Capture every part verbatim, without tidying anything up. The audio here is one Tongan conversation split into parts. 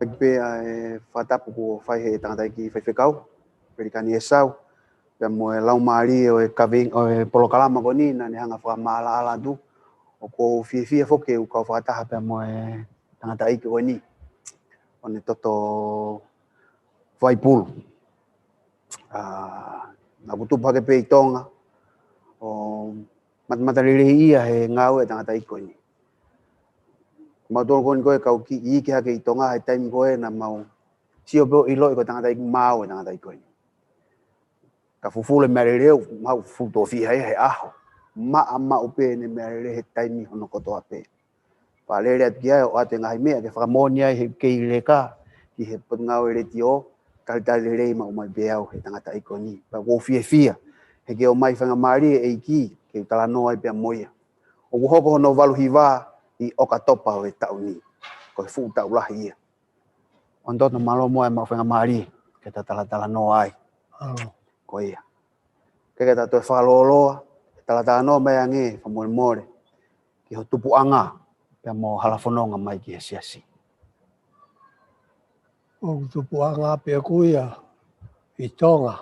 Pea ʻi he fakatapu kuo fai he tangataʻeiki faifekau, Pelikani ʻEsau, pea mo e laumālie ʻo e kaveinga ʻo e polokalama ko eni, naʻa ne hanga fakamaʻalaʻala atu, ʻoku ou fiefia foki ke u kau fakataha pea mo e tangataʻeiki ko eni, ʻo ne toto faipulu. ʻA, naʻa ku tupu hake pē ʻi Tonga, ʻo matamata lelei ia he ngāue ʻa e tangataʻeiki ko eni. Mau tonu ko eni ko e kau kiʻi iiki hake ʻi Tonga he taimi ko ē naʻa mau sio pē ʻo ʻiloʻi ko e tangataʻeiki maau e tangataʻeiki ko eni. Ka fufulu e meʻalele ʻo mau futu ʻo fiha ia he ʻaho. Maʻa maʻu pē ʻene meʻalele he taimi hono kotoa pē. Pea lele atu ki ai ʻo ʻoatu e ngaahi meʻa ke fakamoʻoni ai he kei leka ki he potungāue letiō, talitali lelei maʻu mai pē au he tangataʻeiki ko eni. Pea ʻoku ou fiefia he ke ʻomai faingamālie ʻEiki ke u talanoa ai pea mo ia. ʻOku hoko hono valu hiva ʻi ʻOkatopa ʻo e taʻu ni. Ko e fuʻu taʻu lahi ia. ʻOku ou toto mālō mo e maʻu faingamālie ke ta talatalanoa ai. Mālō. Ko ia. Ke ke ta toe fakalōloa, talatalanoa mai ange, fakamolemole, ki ho tupuʻanga, pea mo hala fononga mai ki he siasi. ʻOku tupuʻanga pē ʻoku ia ʻi Tonga.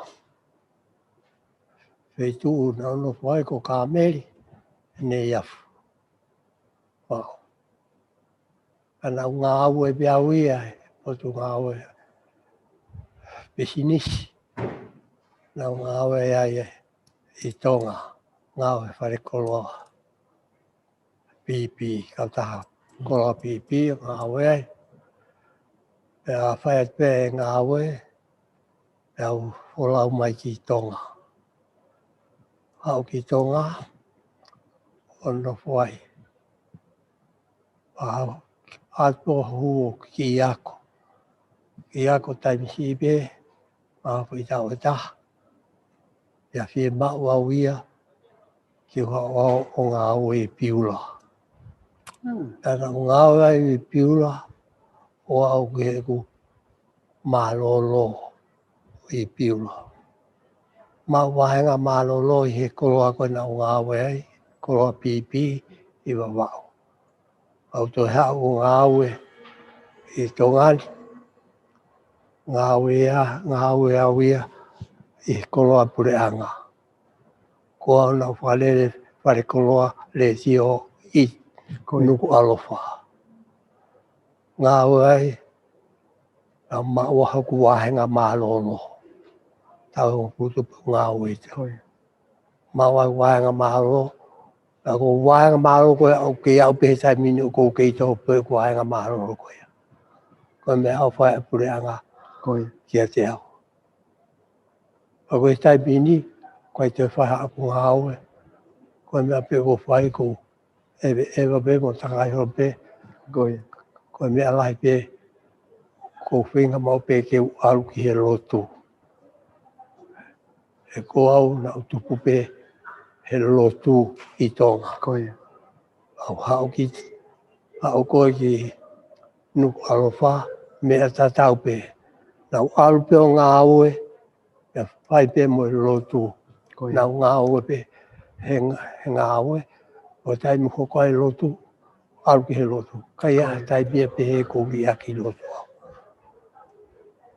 Feituʻu naʻa ku nofo ai ko Kāmeli, Neiafu. Pea naʻa ku ngāue pē au ia, he potungāue pisinisi. Naʻa ku ngāue ai ʻi Tonga, ngāue falekoloa. Pipi, kautaha koloa pipi, ngāue ai. Pea fai atu pē ngāue, pea u folau mai ki Tonga. Haʻu ki Tonga, ʻo nofo ai. Pea ʻalu atu ʻo hū ki ako. Ki ako taimi siʻi pē, maʻu pē ʻi taʻu ʻe taha. Pea fiemaʻu au ia, ke u haʻu ʻo ngāue ʻi Piula. Hmm. Pea naʻa ku ngāue ai ʻi Piula, ʻo aʻu ki heʻeku mālōlō ʻi Piula. Maʻu vāhenga mālōlō ʻi he koloa ko ē naʻa ku ngāue ai, koloa pipi ʻi Vavaʻu. Pea u toe haʻu ʻo ngāue ʻi Tonga ni, ngāue a, ngāue au ia ʻi he koloa puleʻanga. Ko au naʻa ku fakalele falekoloa letiō ʻi Ko ia. Nukuʻalofa. Ngāue ai, naʻa ku maʻu ai hoku vāhenga mālōlō. Taʻu ʻe hongofulu pē ʻeku ngāue ʻi Tonga. Ko ia. Maʻu ai vāhenga mālōlō. Naʻa ko e vāhenga mālōlō ko ē ʻoku kei aʻu pē he taimi ni ʻoku ou kei toho pē ʻeku vāhenga mālōlō ko ia. Ko e meʻa ʻoku fai ʻe he puleʻanga Ko ia. kiate au. Pea ko e taimi ni, ʻikai toe fai haʻaku ngāue. Ko e meʻa pē ʻoku ou fai ko e ʻeveʻeva pē mo takai holo pē. Ko ia. Ko e meʻa lahi pē, ʻoku ou feinga maʻu pē ke u ʻalu ki he lotu. He ko au naʻa ku tupu pē he lotu ʻi Tonga. Ko ia. Au haʻu ki, haʻu ko ē ki Nukuʻalofa, meʻa tatau pē. Naʻa ku ʻalu pē ʻo ngāue, pea fai pē mo e lotu. Ko ia. Naʻa ku ngāue pē he, he ngāue, ʻo taimi hoko ai lotu, ʻalu ki he lotu. ʻIkai ha Ko ia. taimi ia pehē ʻoku ou liʻaki lotu au.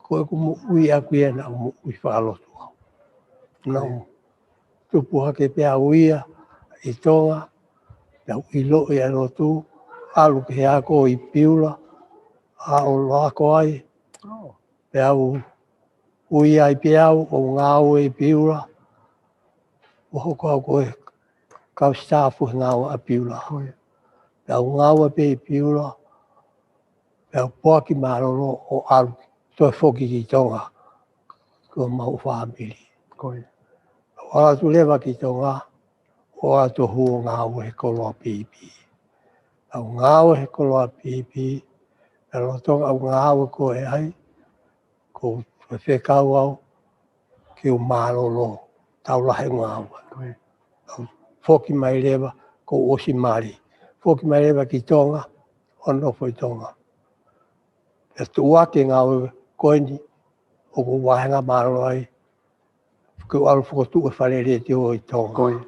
Ko ʻeku moʻui ʻaʻaku ia naʻa ku moʻui fakalotu au. Naʻa Ko ia. ku tupu hake pē au ia ʻi Tonga, naʻa ku ʻiloʻi ʻa e lotu, ʻalu ki he ako ʻi Piula, ʻa ʻo ʻalu ako ai, Oh. pea u ui ai pē au ʻo ngāue ʻi Piula, ʻo hoko au ko e kau sitaafu he ngāue ʻa Piula. Ko ia. Pea u ngāue pē ʻi Piula, pea u poaki mālōlō ʻo ʻalu toe foki ki Tonga, ko homau fāmili. Ko ia. ʻAlu atu leva ki Tonga, ʻo ʻalu atu ʻo ngāue he koloa pipi. ʻAlu ngāue he koloa pipi, pea lolotonga ʻeku ngāue ko ē ai, ʻoku ou fekau au ke u mālōlō, tau lahi ngāue. Ko ia. ʻAlu foki mai leva, kuo u ʻosi mali. Foki mai leva ki Tonga, ʻo nofo ʻi Tonga. Pea tuʻu hake ngāue ko eni, ʻoku ou vāhenga mālōlō ai, ke u ʻalu fokotuʻu e fale letiō ʻi Tonga. Ko ia.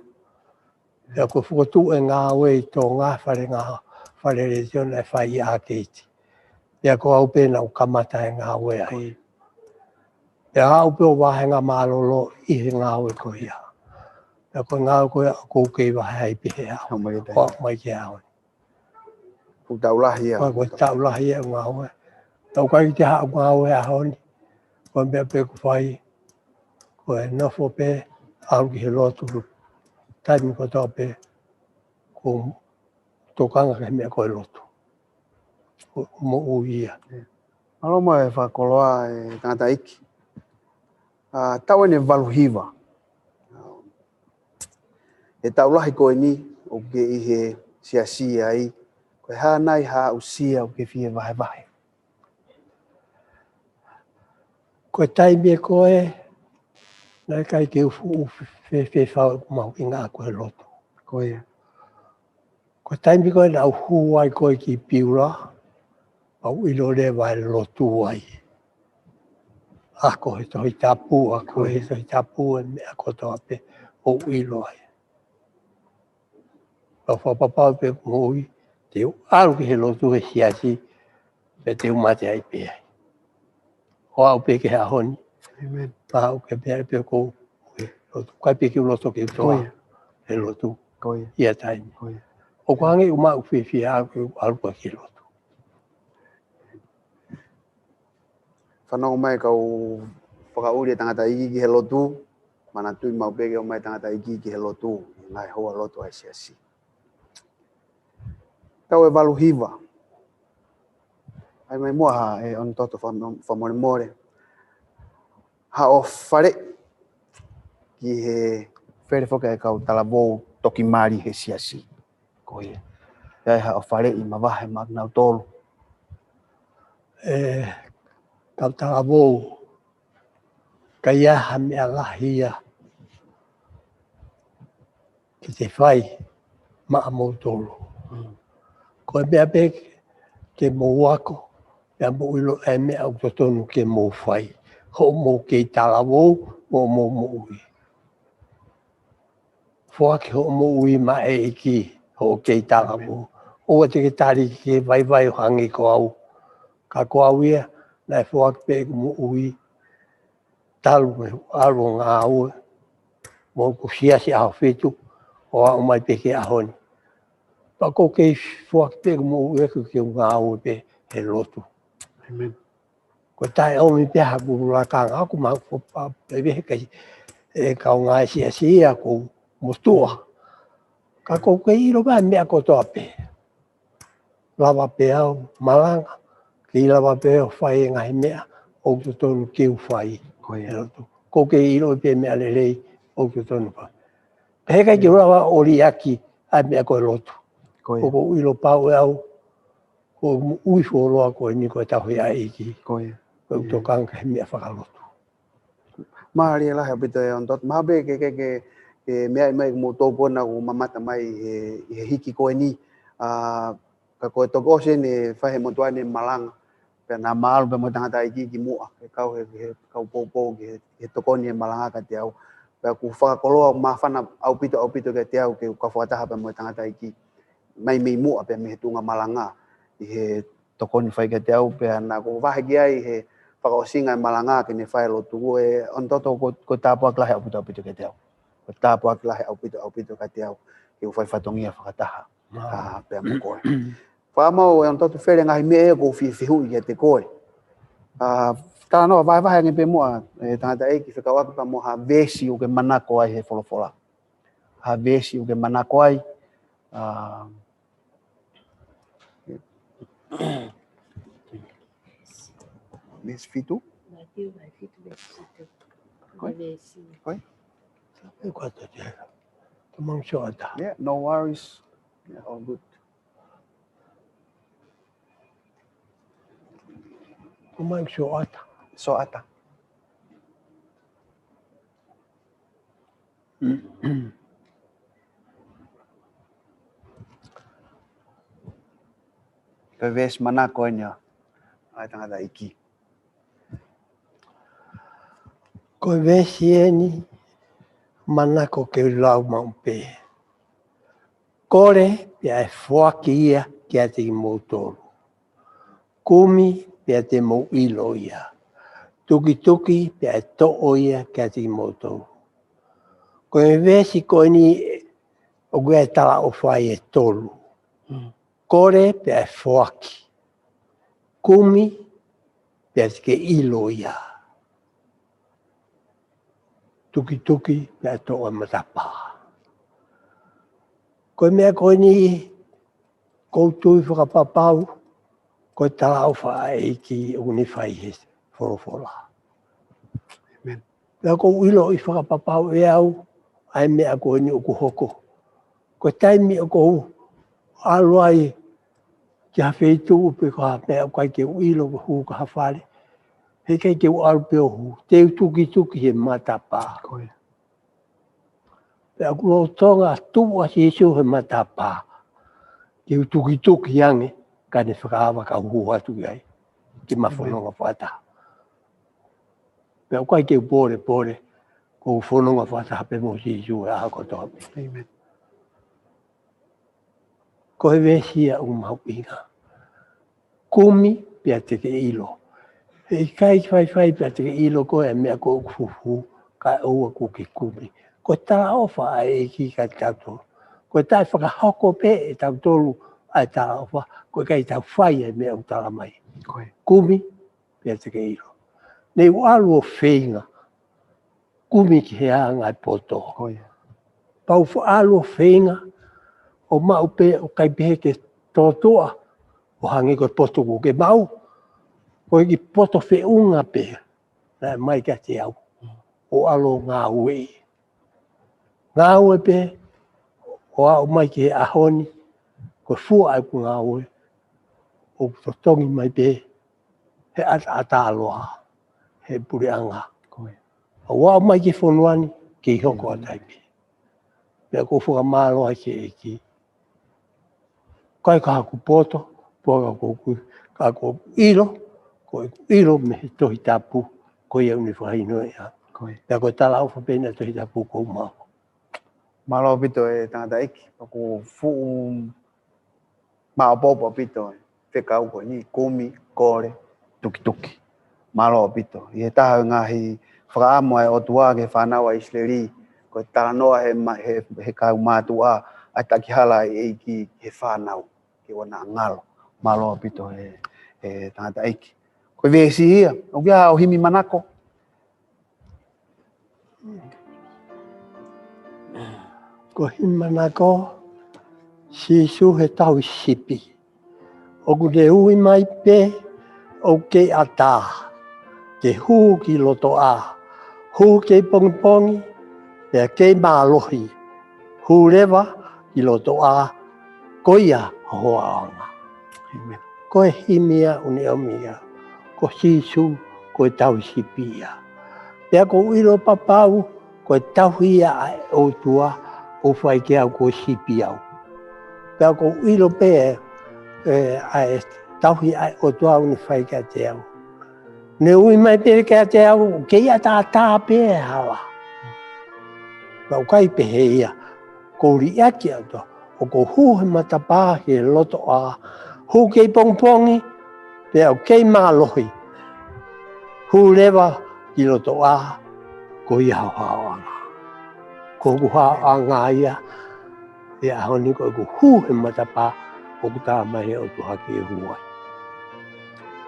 Pea ko e fokotuʻu e ngāue ʻi Tonga, fale ngā, fale letiō naʻe fai ʻi ʻAkeiti. Pea ko au pē naʻá ku kamata e ngāue ai. Pea aʻu pē ʻo vahenga mālōlō ʻi he ngāue ko ia. Pea ko e ngāue ko ia ʻoku ou kei vahe ai pē he ʻaho. Aʻu mai ki he ʻaho. Ko e taʻu lahi ia. Ko e taʻu lahi ia ʻo ngāue. Tau kai te haʻu ngāue he ʻaho ni. Ko e meʻa pē ʻoku fai. Ko e nofo pē, ʻalu ki he lotu. Taimi kotoa pē, ʻoku ou tokanga ki he meʻa ko e lotu. ʻOku moʻui ia. Mālō mo e fakakoloa e tangataʻeiki. ʻA, taʻu ʻeni ʻe valu hiva. He taʻu lahi ko eni ʻoku ke ʻi he siasi ai, ko e hā nai ha aʻusia ʻoku ke fie vahevahe? Ko e taimi ē ko ē, naʻe ʻikai ke u fuʻu fe-, fe-, fefau ʻeku mahuʻinga ko e lotu. Ko ia. Ko e taimi ko ē naʻá ku hū ai ko ē ki Piula, pea u ʻilo leva e lotu ai. Ako he Tohi Tapu, ako he Tohi Tapu e meʻa kotoa pē ʻoku ou ʻilo ai. Pea u fakapapau pē ʻeku moʻui, te u ʻalu ki he lotu he siasi, pea te u mate ai pē ai. ʻO aʻu pē ki he ʻaho ni. ʻĒmeni. Pea u ke pehē pē ʻoku ou lotu. ʻIkai pē ke u loto ke u toa. Ko ia. He lotu. Ko ia. ʻI he taimi. Ko ia. ʻOku hangē ʻoku ou maʻu fiefia ʻaʻaku ʻalu ki he lotu. Fanongo mai kau fakaʻuli e tangataʻeiki ki he lotu, manatuʻi maʻu pē ke ʻomai e tangataʻeiki ki he lotu, ngaahi houa lotu ʻa e siasi. Taʻu ʻe valu hiva. ʻAi mai muʻa ha, ʻe ʻOnetoto fa-, fakamolemole. Haʻo faleʻi ki he fele foki e kau talavou toki mali he siasi. Ko ia. ʻI ai haʻo faleʻi mavahe maʻanautolu. ʻE, kau talavou, ʻikai ha meʻa lahi ia ke te fai maʻamoutolu. Mm. Ko e meʻa pē ke mou ako, pea mou ʻilo e meʻa ʻoku totonu ke mou fai. Hoʻomou kei talavou, mo hoʻomou moʻui. Foaki hoʻo moʻui maʻa e ʻEiki, hoʻo kei talavou. ʻOua te ke tali ke vaivai ʻo hangē ko au. Ka ko au ia, naʻe foaki pē ʻeku moʻui, talu mei he ʻalu ʻo ngāue, mo ʻeku siasi ʻAhofitu, ʻo aʻu mai pē ki he ʻaho ni. Pea ʻoku ou kei foaki pē ʻeku moʻui ʻeku ke u ngāue pē he lotu. ʻĒmeni. Ko e taʻeʻomi pē haʻaku lakanga, ʻoku mau fo-, pa-, pe vehe kai, e kaungā siasi ia ʻoku ou motuʻa. Ka ʻoku ou kei ʻilo pē meʻa kotoa pē. Lava pē au, malanga, kei lava pē au fai e ngaahi meʻa ʻoku totonu ke u fai. Ko ia. He lotu. ʻOku ou kei ʻilo pē meʻa lelei ʻoku totonu fai. He ʻikai ke u lava ʻo liʻaki ʻa e meʻa ko e lotu. Ko ia. ʻOku ou ʻilo pau ʻe au, ko e moʻui fuoloa ko eni ko e tauhi ʻa e ʻEiki. Ko ia. Ko e tokanga ki he meʻa fakalotu. Mālie lahi ʻaupito ʻe ʻOnetoto. Mahalo pē ke, ke, ke, ke meaʻi mai kimoutolu pē naʻa mou mamata mai he, he hiki ko eni. ʻA, ka ko e toki ʻosi eni fai he motuʻa ni e malanga. Pea naʻa ma ʻalu pē mo e tangataʻeiki ki muʻa, ke kau he, he kau poupou ki he, he tokoni e malanga kiate au. Pea ʻoku fakakoloa, māfana ʻaupito, ʻaupito kiate au ke u kau fakataha pē mo e tangataʻeiki mai mei muʻa pē mei he tuʻunga malanga ʻi he tokoni fai kiate au, pea naʻa ku vahe ki ai he fakaʻosinga e malanga ke ne fai e lotu. ʻE ʻOnetoto, ko, ko e tāpuaki lahi ʻaupito, ʻaupito kiate au. Ko e tāpuaki lahi ʻaupito, ʻaupito kiate au ke u fai fatongia fakataha. Wow. ʻA, pea mo koe. Fakamau ʻe ʻOnetoto fele ngaahi meʻa ʻoku ou fie fehuʻi kiate koe. ʻA, talanoa vahevahe ange pē muʻa, e tangataʻeiki, fekauʻaki pea mo ha veesi ʻoku ke manako ai he folofola. Ha veesi ʻoku ke manako ai. ʻA, veesi fitu? Mātiu vahe fitu veesi fitu. Ko e? Veesi. Ko e? Ko e ʻata te. Tamang sio ʻata. Yeah, no worries. Yeah, all good. Tamang sio ʻata. Sio ʻata. Ko e veesi manako eni ʻa e tangataʻeiki. Ko e veesi eni manako ke u lau maʻu pē. Kole pea ʻe foaki ia kiate kimoutolu. Kumi pea te mou ʻilo ia. Tukituki pea ʻe toʻo ia kiate kimoutolu. Ko e veesi ko eni ʻoku ʻi ai e talaʻofa ʻe tolu. Kole pea ʻe foaki. Kumi pea te ke ʻilo ia. Tukituki pea ʻe toʻo e matapā. Ko e meʻa ko eni ʻoku ou tui fakapapau ko e talaʻofa ʻa e ʻEiki ʻoku ne fai he folofola. Pea ʻoku ou ʻiloʻi fakapapau ʻe au ʻa e meʻa ko eni ʻoku hoko. Ko e taimi ʻoku ou ʻalu ai ki ha feituʻu pe ko ha meʻa ʻoku ʻikai ke u ʻilo, ko e hū ki ha fale, heʻikai ke u ʻalu pē ʻo hū, te u tukituki he matapā. Pea ʻoku lolotonga tuʻu ʻa Sīsū he matapā, ke u tukituki ange, ka ne fakaava kau hū atu ki ai, ke ma fononga fakataha. Pea ʻoku ʻikai ke u polepole, ʻoku ou fononga fakataha pē mo Sīsū he ʻaho kotoa pē. Ko e veesi ia ʻoku mahuʻinga. Kumi pea te ke ʻilo. Heʻikai faifai pea te ke ʻilo ko e meʻa ʻoku fufu, kae ʻoua kuo ke kumi. Ko e talaʻofa ʻa e ʻEiki kiate kitautolu. Ko e taʻefakahoko pē ʻe tautolu ʻa e talaʻofa, ko e ʻikai tau fai e meʻa ʻoku tala mai. Kumi pea te ke ʻilo. Ne u ʻalu ʻo feinga, kumi ki he anga e poto. Pea u faʻa ʻalu ʻo feinga, ʻo maʻu pē ʻoku ʻikai pehē ke tōtuʻa, ʻo hangē ko e poto ʻoku ke maʻu, ko e kiʻi poto feʻunga pē naʻe ʻomai kiate au, ʻo ʻalu ʻo ngāueʻi. Ngāue pē, ʻo aʻu mai ki he ʻaho ni, ko e fua ʻeku ngāue, ʻoku totongi mai pē he ʻataʻatā loa he puleʻanga. ʻO aʻu mai ki he fonua ni, kei hoko ʻa e taimi. Pea ʻoku ou fakamālō ai ki he ʻEiki. ʻIkai ko haku poto, pe ko haku kui, ka ʻoku ou ʻilo, ʻoku ou ʻilo mei he Tohi Tapu, ko ia ʻoku ne fakahinohino ia. Pea ko e talaʻofa pē ʻa e Tohi Tapu ʻoku ou maʻu. Mālō ʻaupito e tangataʻeiki, ʻoku fuʻu maʻopoʻopo ʻaupito e fekau ko eni, kumi, kole, tukituki. Mālō ʻaupito. ʻI he taha e ngaahi fakaʻamu ʻa e ʻOtua ki he fānau ʻa ʻIsileli, ko e talanoa he ma-, he, he kau mātuʻa, ʻa e takihala ʻa e ʻEiki he fānau, ke ʻoua naʻa ngalo. Mālō ʻaupito e, e tangataʻeiki. Ko e veesi ia, ʻoku ʻi ai haʻo himi manako? Ko e himi manako, Sīsū he tauhi sipi. ʻOku ne ui mai pē ʻoku kei ʻatā, ke hū ki lotoʻā, hū kei pongipongi, pea kei mālohi, hū leva ki lotoʻā, ko ia ho aʻoaʻanga. Ko e himi ia ʻoku ne ʻomi ia, ko Sīsū, ko e tauhi sipi ia. Pea ʻoku ou ʻilo fakapapau, ko e tauhi ia ʻa e ʻOtua, ʻoku fai kiate au ko e sipi au. Pea ʻoku ou ʻilo pē, e, ʻa e tauhi ʻa e ʻOtua ʻoku ne fai kiate au. Ne ui mai pē kiate au, kei ʻataʻatā pē hala. Pea ʻoku ʻikai pehē ia, ʻoku ou liʻaki atu, ʻoku ou hū he matapā ki lotoʻā, hū kei pongipongi, pea ʻoku kei mālohi. Hū leva ki lotoʻā, ko ia ho aʻoaʻanga. Ko hoku aʻoaʻanga ia, he ʻaho ni ko ʻeku hū he matapā, ʻoku tala mai he ʻOtua ke hū ai.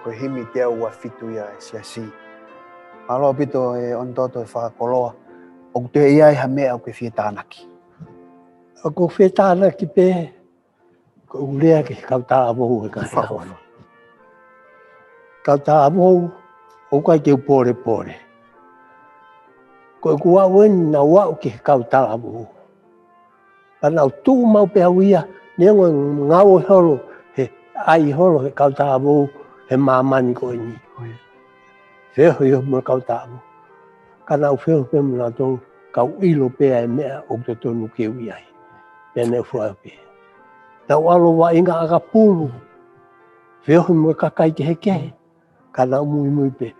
Ko e himi teau ua fitu ia e siasi. Mālō ʻaupito e ʻOnetoto e fakakoloa, ʻoku toe ʻi ai ha meʻa ʻoku ke fie tānaki? ʻOku ou fie tānaki pē, ko ʻeku lea ki he kau talavou he ngaahi ʻaho ni. Kau talavou, ʻoku ʻikai ke u polepole. Ko ʻeku aʻu eni naʻa ku aʻu ki he kau talavou. Pea naʻa ku tuʻu maʻu pē au ia, neongo e ngāue holo, he ʻai holo he kau talavou, he māmani ko eni. Feohi ʻo mo e kau talavou. Ka naʻa ku feohi pē mo nautolu, ka u ʻilo pē ʻa e meʻa ʻoku totonu ke u ʻi ai. Pea naʻa ku fua pē. Naʻa ku ʻalu ʻo vaʻinga ʻakapulu. Feohi mo e kakai kehekehe. Ka naʻa ku muimui pē.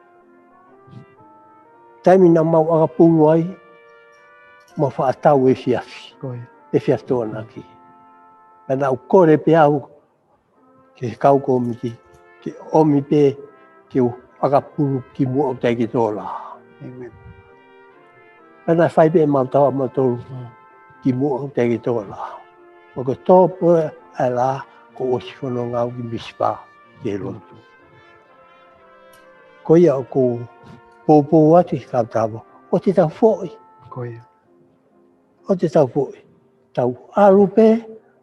Taimi naʻa mau ʻakapulu ai, mau faʻa tau e efiafi. Efiafi Tokonaki. Ka naʻa ku kole pē au, ki he kau kōmiti, ke ʻomi pē ke u ʻakapulu kimuʻa ʻoku teʻeki ke tō laʻā. ʻĒmeni. Pea naʻe fai pē ʻemau tau ʻamautolu kimuʻa ʻoku teʻeki ke tō laʻā. ʻO ka tō pē ʻa e laʻā kuo ʻosi fononga au ki Misipa ke lotu. Ko ia ʻoku ou poupou atu ki he kautaha, ʻoua te tau foʻi. Ko ia. ʻOua te tau foʻi. Tau ʻalu pē,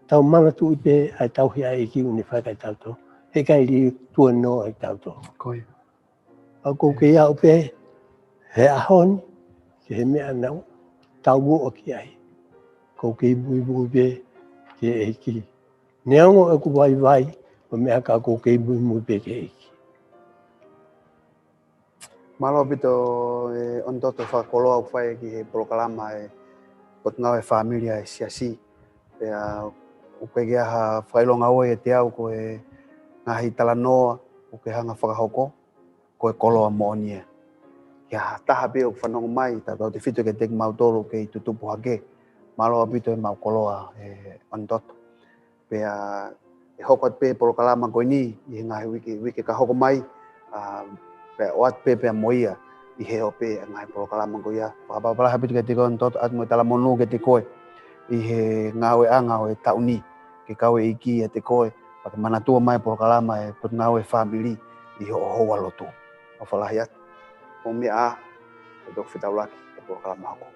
tau manatuʻi pē ʻa e tauhi ʻa e ʻEiki ʻoku ne fai kiate kitautolu. Heʻikai liliu tuʻa noa ʻa kitautolu. Ko ia. ʻOku ou kei aʻu pē he ʻaho ni ki he meʻa naʻa ku taumuʻa ki ai. ʻOku ou kei muimui pē ki he ʻEiki. Neongo ʻeku vaivai mo e meʻa, ka ʻoku ou kei muimui pē ki he ʻEiki. Mālō ʻaupito, ʻe ʻOnetoto, fakakoloa ʻoku fai ki he polokalama ʻa e Potungāue Fāmili ʻa e Siasi. Pea ʻoku ʻikai ke ʻi ai ha fakaʻilonga ʻoʻou ʻiate au ko e ngaahi talanoa ʻoku ke hanga ʻo fakahoko, ko e koloa moʻoni ia. Ki ha taha pē ʻoku fanongo mai, tautautefito kiate kimautolu kei tutupu hake, mālō ʻaupito ʻemau koloa, ʻe ʻOnetoto. Pea ʻe hoko atu pē polokalama ko eni ʻi he ngaahi uike, uike ka hoko mai, ʻa, pea ʻoatu pē pea mo ia ʻi he ope ʻa e ngaahi polokalama ko ia. Fakapapālangi ʻaupito kiate koe ʻOnetoto, ʻoatu mo e talamonū kiate koe ʻi he ngāueʻanga ʻo e taʻu ni, ke kau e ʻEiki ʻiate koe, pea ke manatua mai polokalama ʻa e Potungāue Fāmili ʻi hoʻo houa lotu. ʻOfa lahi atu. Ko e meʻa ā, ʻe toki fetaulaki he polokalama hoko.